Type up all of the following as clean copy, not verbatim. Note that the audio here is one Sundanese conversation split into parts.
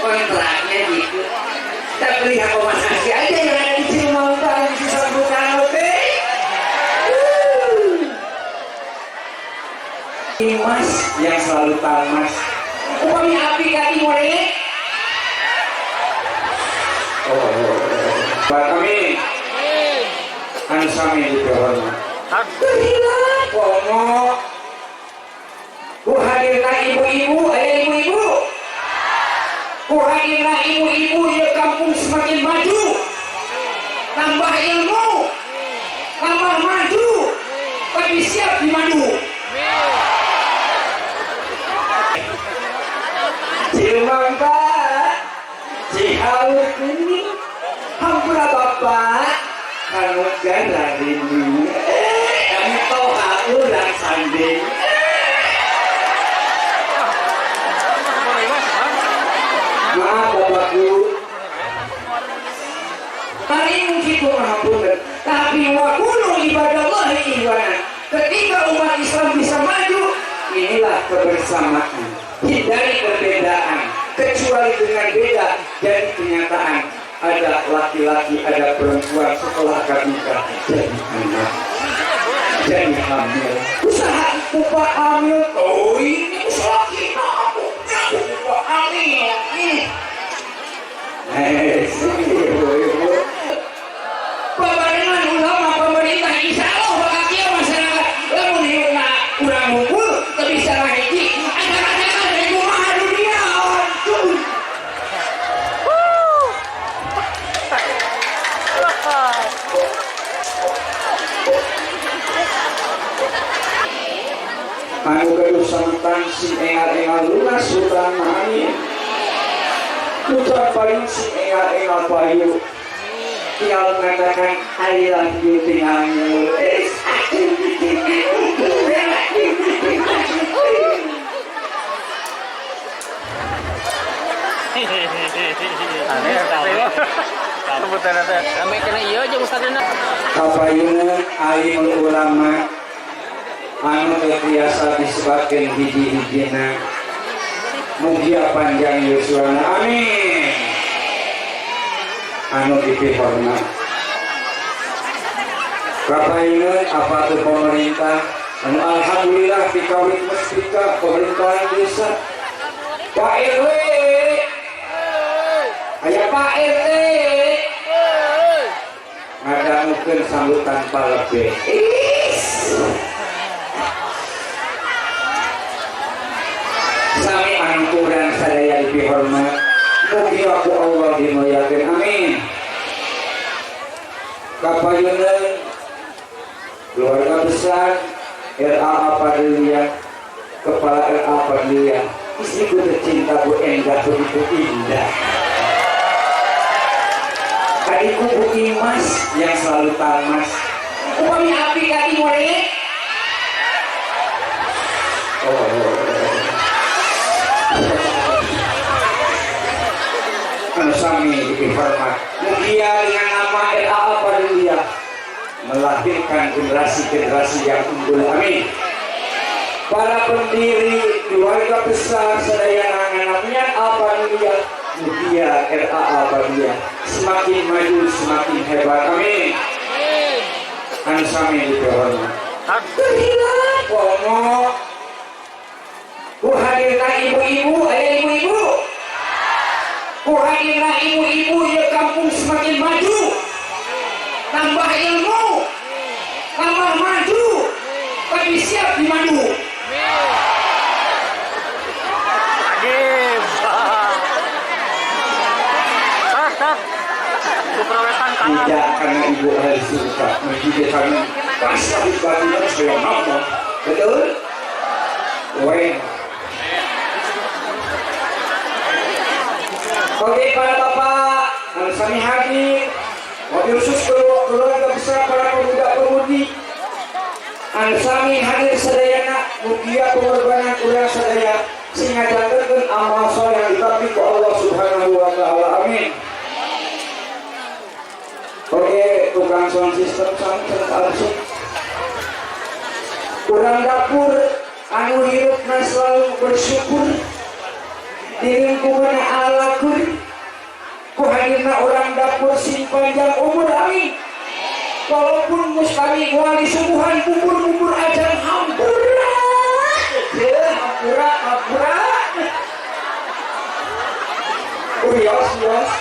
Kontraknya gitu. Kita beli akomodasi aja yang ada di Cimangka di sambutan, oke? Imas yang selalu tamas. Upami api kaki mulai. Oh, Pak kami. Anu sami dipihormat. Gila, komo. Ku hadirna ibu-ibu, ayo ibu-ibu. Ku hadirna ibu-ibu, ya kampung semakin maju. Tambah ilmu, tambah maju, tapi siap dimadu. Cimangka, Cihaur kuning, hampura bapak, kanu gara rindu. Kami toha urang sanding. Maaf bapakku, paling gitu mahapunten. Tapi wakulu ibadallahi ikhwana. Ketika umat Islam bisa maju, inilah kebersamaan. Hindari perbedaan, kecuali dengan beda jadi kenyataan. Ada laki-laki, ada perempuan setelah akad nikah jadi anak, jadi hamil. Usaha pupa hamil, oh ini laki aku, pupa hamil. Ibu-ibu. Babarengan ulama pemerintah insya Allah bakal kieu masyarakat lamun hirupna urang ngumpul teu bisa ngahiji ajar-ajaran dari kumaha dunia hancur. Anu gaduh samtan sing engal-engal lunas hutang amin. Ucap payu sing engal-engal payu. Tinggal mengatakan I love you tinggal ngulur. Aneh sebutan teh. Ame kena ieu aja ustadna. Kapayungan alim ulama anu teu tiasa disebutkeun hiji-hijina. Mugia panjang yuswana, amin. Anu dipihormat. Kapayungan aparatur pemerintah anu alhamdulillah dikawit mustika pemerintahan desa. Pak RW, aya Pak RT. Ngadangukeun sambutan palebeh. Is. Sami angkuran sadaya dipihormat. Mugi ku Allah dimuliakeun, amin. Kapayunan keluarga besar RAA Padilla, kepala RA Padilla, istriku tercinta Bu Endah begitu indah. Adikku Bu Imas yang selalu tamas. Upami api kaki mulai. Oh. Anu sami dipihormat. Mugia dengan nama RAA Padilla melahirkan generasi-generasi yang unggul, amin. Para pendiri keluarga besar sadaya namanya Padilla, Mugia RAA Padilla semakin maju semakin hebat, amin. Anu sami dipihormat. Gila, komo. Ku hadirna ibu-ibu, ayo ibu-ibu. Ku hadirna ibu-ibu, ya kampung semakin maju. Tambah ilmu, tambah maju, tapi siap dimadu. Lagi. Tak, tak. Kuprawetan kanan. Tidak karena ibu harus suka mendidik kami. Pasti bagian saya nama. Betul? Wen. Oke para bapak, anu sami hadir, wabil khusus keluarga besar para pemuda-pemudi, anu sami hadir sadayana, mugia pengorbanan urang sadaya sing ngajakeun amal soleh yang ditampi ku Allah Subhanahu wa taala, amin. Oke, tukang sound system sami cenah. Urang dapur anu hirupna selalu bersyukur di lingkungan alat kuring ku hadirna orang dapur sing panjang umur, amin. Walaupun mustami wali subuhan bubur-bubur aja, hampura ya, hampura, hampura. Uyos yos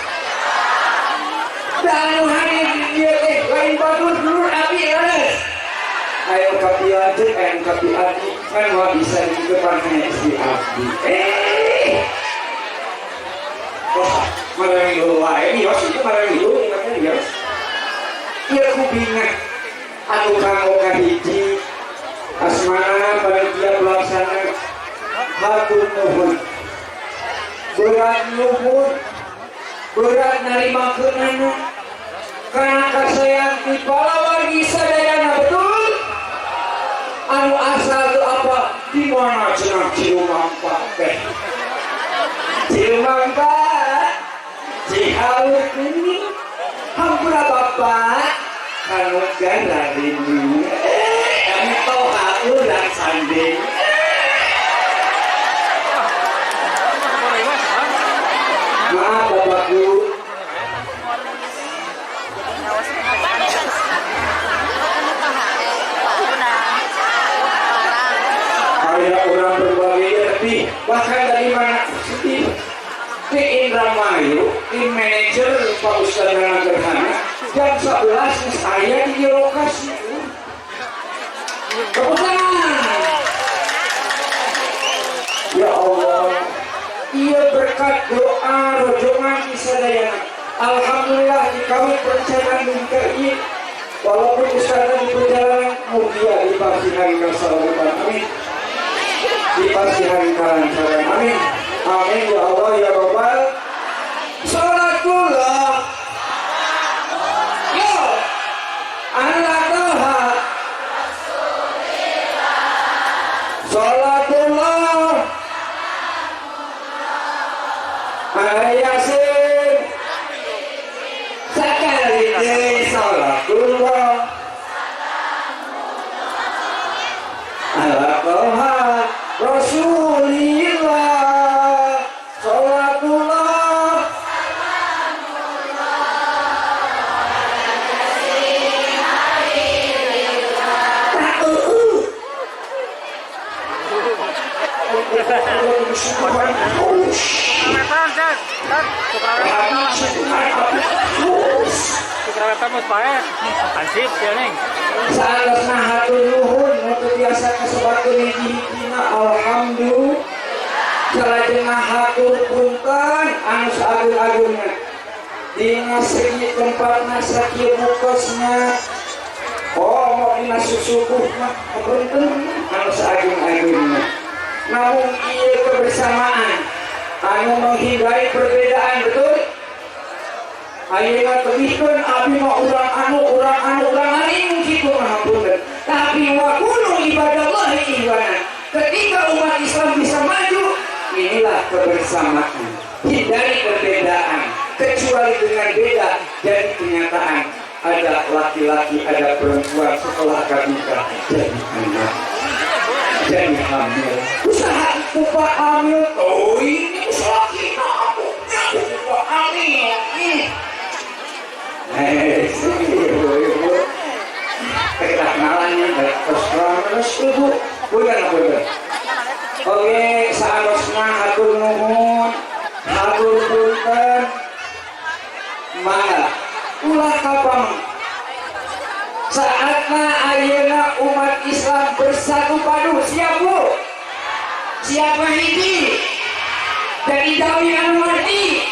dan anu hadir di dieu teh lain batur, dulur abi leres. Ayo kapi lanjut, ayo kapi adi kan wah bisa di depan hanya istri abdi. Wah, mana minggu wae yos itu, mana minggu katanya yos. Ieu ku bingah anu kanggo kahiji asmana panitia pelaksana, hatur nuhun, berat nuhun, berat narimakeunana karena kasayang ti palawargi sadayana. Betul, anu asal itu apa, di mana cenah Cilumampak teh, Cilumampak, Cihaur kuning, hampura bapak kanu gararini, kami toha urang sanding. Maaf, bapakku. Ada orang berbagai lebih, bahkan dari mana di di Indramayu, di manajer Pak Ustadz Nana Gerhana, jam 11 saya di lokasi. Tepuk tangan. Ya Allah, ia berkat doa rojongan sadayana. Alhamdulillah di kami perencanaan DKI, walaupun Ustadz di perjalanan, mugia dipasihan keselamatan, amin, dipasihan kelancaran, amin, amin ya Allah ya Rabbal. Salatullah yo ala toha, salatullah ala yasin, sekali deui salatullah ala toha Rasulillah, salatullah. Tak eueuh. Sukrawetan, Cak. Cak, sukrawetan. Sukrawetan mah pae. Hansip ya ning. Saatna hatur nuhun nu teu biasa kasebatkeun hiji-hijina, alhamdulillah. Salajengna hatur punten anu saageng-agengna. Dina segi tempatna sakieu bukosna. Oh, mau dina susukuh mah punten anu saageng-agengna. Namun ieu kebersamaan anu menghindari perbedaan, betul? Ayeuna tebihkeun abi mah urang anu, urang anu, urang anu kitu mah hapunten. Tapi wa kunu ibadallahi ikhwana. Ketika umat Islam bisa maju, inilah kebersamaan. Hindari perbedaan, kecuali dengan beda jadi kenyataan. Ada laki-laki, ada perempuan setelah akad nikah jadi anak, jadi hamil. Usaha kupa hamil, oh ini laki aku, kupa hamil. Ibu-ibu, kita kenalannya terus terus ibu, bukan bukan. Oke, saarosna hatur nuhun, hatur punten, mangga ulah kapang. Saatna ayeuna umat Islam bersatu padu, siap bu? Siapa hiji? Dari dawi anu ngerti,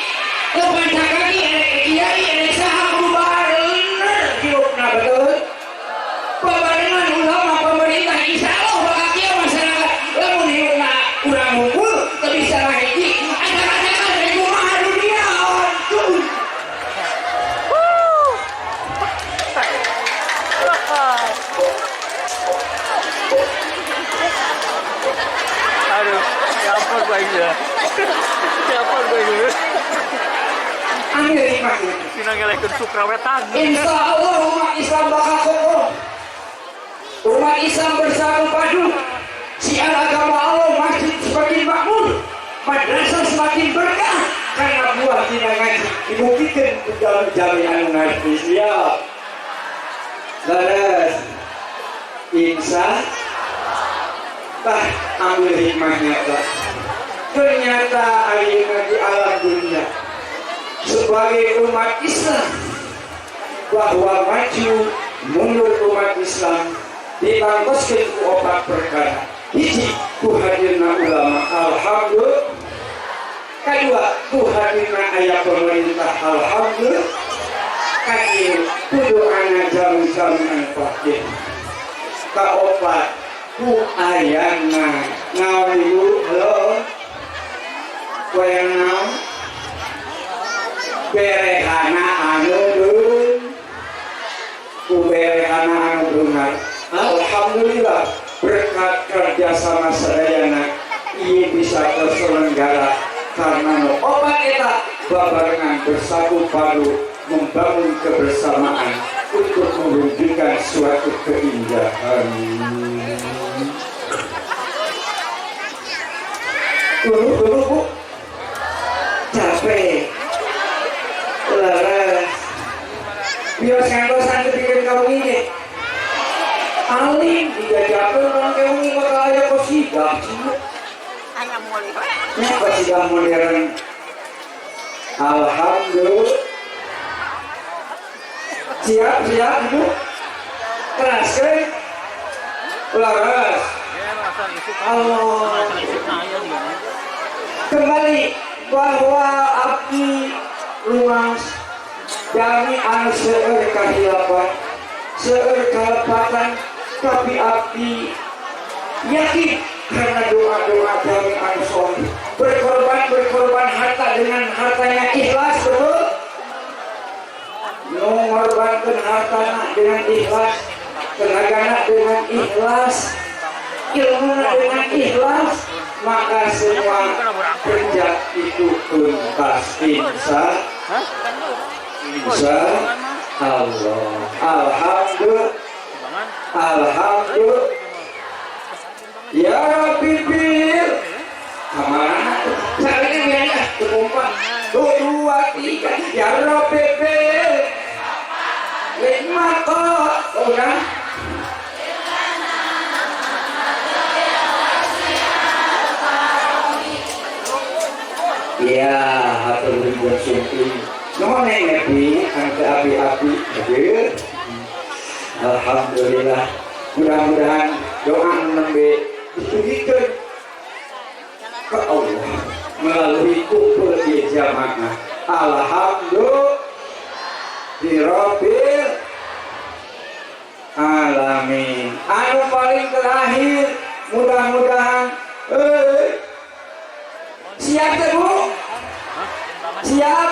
kepada kaki erek kiai erek saha kudu bener hirupna, betul? Bebarengan ulama, pemerintah, insya Allah bakal kieu masyarakat lamun hirupna urang ngumpul teu bisa ngahiji acak-acakan dari kumaha dunia hancur. Aduh, ya ampun gua ini ya. Ya ampun gua ini. Ambil hikmahnya. Sina ngelekeun sukrawetan. Insya Allah umat Islam bakal kokoh. Umat Islam bersatu padu. Syiar agama Allah, masjid semakin makmur, madrasah semakin berkah karena buah Dibuktikan ku jalmi anu ngarti. Siap, leres, insya. Tah, ambil hikmahnya, Pak. Ternyata ayeuna di alam dunia sebagai umat Islam, bahwa maju mundur umat Islam ditangkoskeun ku opat perkara. Hiji, ku hadirna ulama, alhamdulillah. Kedua, ku hadirna aya pemerintah, alhamdulillah. Katilu, ku doana jalmi-jalmi anu faqih. Kaopat, ku ayana naon, Ibu? Halo, ku ayana naon? Berehana anu beung, ku berehana anu beunghar. Alhamdulillah, berkat kerjasama sadayana ieu bisa terselenggara karena nu opat eta babarengan bersatu padu membangun kebersamaan untuk mewujudkan suatu keindahan. Tunggu, tunggu, Bu. Capek. Leres. Biar ngantosan kepikiran kamu ini. Alim, dijajakan orang kamu ini bakal aya kosidah. Ini kosidah modern. Alhamdulillah. Siap, siap, Ibu. Keras kan? Leres. Allah. Kembali bahwa abdi luas jalmi anu seueur kahilapan, seueur kalepatan, tapi abdi yakin karena doa-doa jalmi anu soleh, berkorban, berkorban harta dengan hartanya ikhlas, betul, mengorbankan harta dengan ikhlas, tenagana dengan ikhlas, ilmu dengan ikhlas, maka semua kerja itu tuntas, insya insya Allah. Alhamdulillah, alhamdulillah. Ya Rabbi bil kemana saat ini biar kompak. Tuh, dua, tiga. Ya Rabbi bil lima kok udah. Ya, hatur ribuan sumping. Nuhun, Neng Nepi, anu teu api-api hadir. Alhamdulillah. Mudah-mudahan doa nembe ditugikeun ke Allah melalui kumpul di jamaah. Alhamdulillah Rabbil alamin. Anu paling terakhir, mudah-mudahan siap teh, Bu? Siap?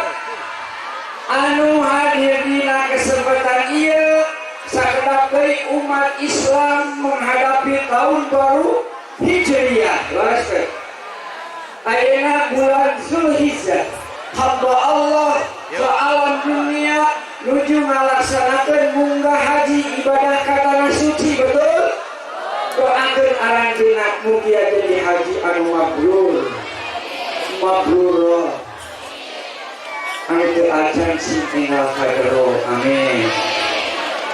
Anu hadir dina kesempatan ieu, sakedap deui umat Islam menghadapi tahun baru Hijriah. Leres teh? Ayeuna bulan Zulhijjah. Hamba Allah ke alam dunia nuju ngalaksanakeun munggah haji, ibadah ka tanah suci, betul? Doakeun aranjeunna mugia jadi haji anu mabrur. Mabrur. Anu teu acan sing enggal kagero. Amin.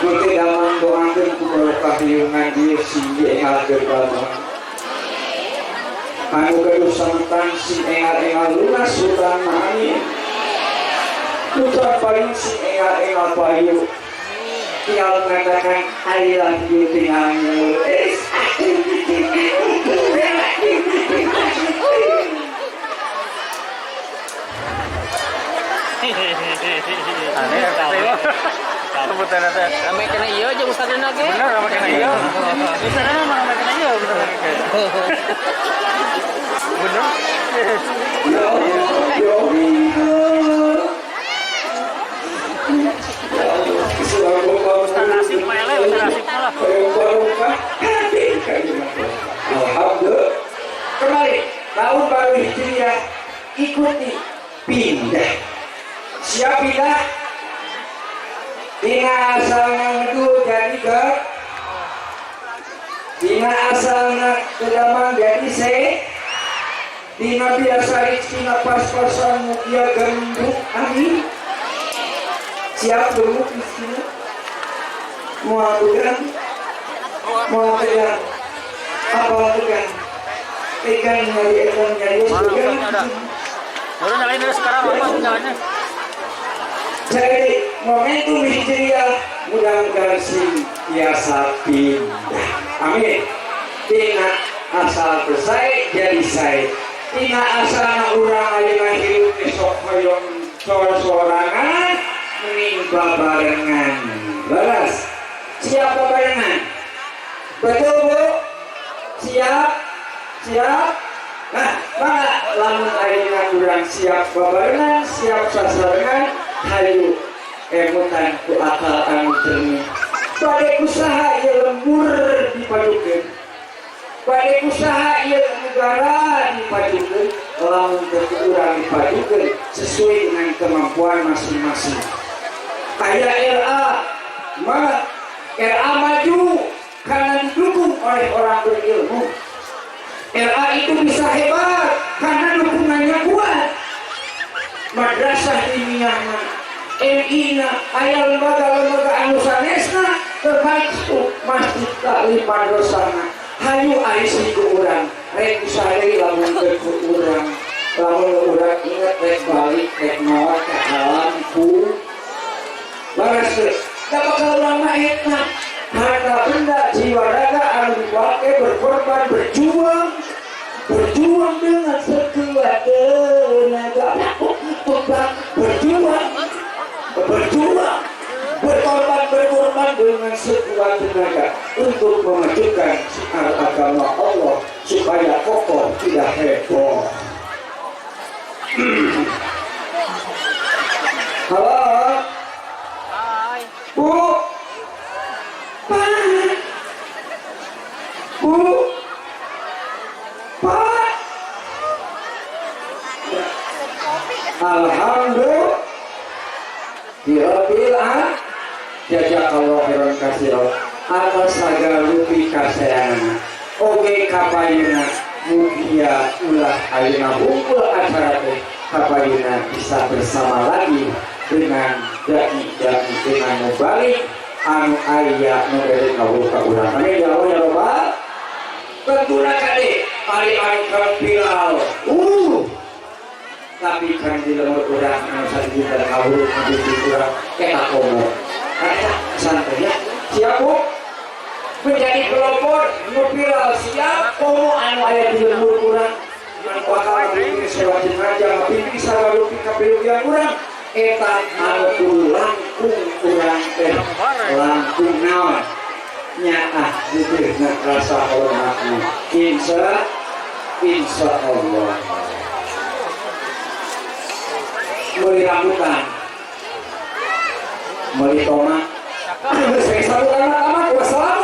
Nu teu damang, doakeun ku barokah liungan ieu sing diengalkeun damang. Anu gaduh samutang sing engal-engal lunas hutang, amin. Nu can payu sing engal-engal payu. Tinggal mengatakan I love you, tinggal nyelur. Eh. Aneh RTT mah. Sebutan teh. Rame kena ieu jeung ustadna ge. Bener rame kena ieu. Ustadna mah rame kena ieu bener. Bener. Ya Allah, ya Allah. Ya Allah, Ustaz Nasib mah eleh, Ustaz Nasib mah lah. Barokah. Alhamdulillah. Kembali tahun baru Hijriah, ikuti pindah. Siap pindah? Tina asalna ngeduh jadi ke, Tina asalna kedamang jadi se, Tina biasa rizkina pas-pasan mugia gendut, amin. Siap gemuk miskin. Moal begang, moal tegang, apa tegang? Tegang nyari etan nyari Mana tegang. Ustaznya ada? Baru nyalain dari sekarang apa nyalanya? Jadi momentum hijriah mudah-mudahan sing biasa pindah. Amin. Tina asal selesai jadi saya. Tina asal urang ayeuna hirup esok hoyong sor-sorangan mending babarengan. Balas. Siap babarengan? Betul, Bu? Siap? Siap? Nah, maka lamun ayeuna urang siap babarengan, siap sasarengan, hayu emutan ku akal anu jernih. Bade usaha ieu lembur dipadukeun. Bade usaha ieu negara dipadukeun, lamun teu urang dipadukeun sesuai dengan kemampuan masing-masing. Aya RA, maka RA maju karena didukung oleh orang berilmu. RA itu bisa hebat karena dukungannya kuat. Madrasah ilmiahna, MI na, aya lembaga-lembaga anu sanesna, termasuk masjid taklim madrasahna. Hayu aisi ku urang, rek usaha deui lamun teu ku urang. Lamun urang inget rek balik rek maot ka alam ku. Baras teu? Da bakal urang mah eta. Harta benda jiwa raga anu dipake berkorban berjuang berjuang dengan sekuat tenaga, berjuang berjuang berkorban berkorban dengan sekuat tenaga untuk memajukan syiar agama Allah supaya kokoh, tidak heboh. Halo. Hai. Bu, Pak, Bu, Pak. Alhamdulillah. Alhamdulillah. Jazakallah khairan katsira atas sagala rupi kasayangan. Oge kapayuna mugia ulah ayeuna hungkul acara teh kapayuna bisa bersama lagi dengan dai-dai dengan mubalig anu aya nu bade ngawuh ka urang. Amin ya Allah ya Rabbal. Tentuna kade ari anu viral. Tapi kan di lembur urang anu sadinten ngawuh ngabimbing urang eta komo. Eta santai ya. Siap, Bu? Menjadi pelopor nu viral siap, komo anu aya di lembur urang anu bakal ngabimbing sewa jenazah, ngabimbing sagala rupi kapilugian urang eta anu kudu langkung urang teh langkung naon nyaah bibirna rasa hormatna, insya insya Allah meuli rambutan, meuli tomat, saya satu amat. Wassalamualaikum.